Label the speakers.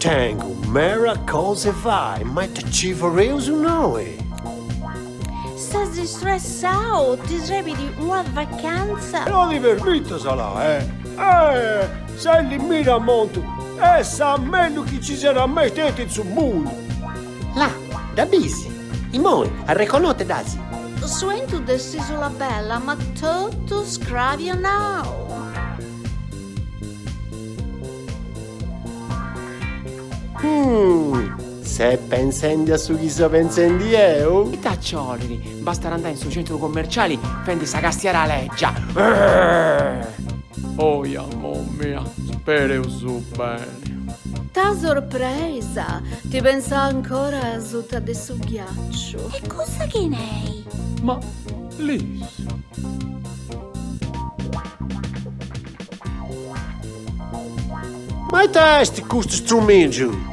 Speaker 1: Tengu mera cosa 'e fai, ma ita ci fareus innoi?
Speaker 2: Ses stressau, ti srebit una vacantza.
Speaker 1: No ti permitas, là, eh! Eh, s'Elli Miramonti est sa mellus chi ci siat mai stetia in su mundu! Là, dda bisi? Immoi, arreconnotu dd'asi?
Speaker 2: Su 'entu de s'Isula Bella m'at totu scrabionau.
Speaker 1: Umm, ses pensendi a su chi seu pensendi eu?
Speaker 3: Ita ci 'olit, bastat andai in su centru commerciali fendi sa castiera lègia.
Speaker 4: Oja momia, spereus beni.
Speaker 2: Ta sorpresa! Ti pensà ancora asuta de su ghiacciu. E cussa chin'ei?
Speaker 4: Ma Lis.
Speaker 1: Ma ita est custu strumìngiu?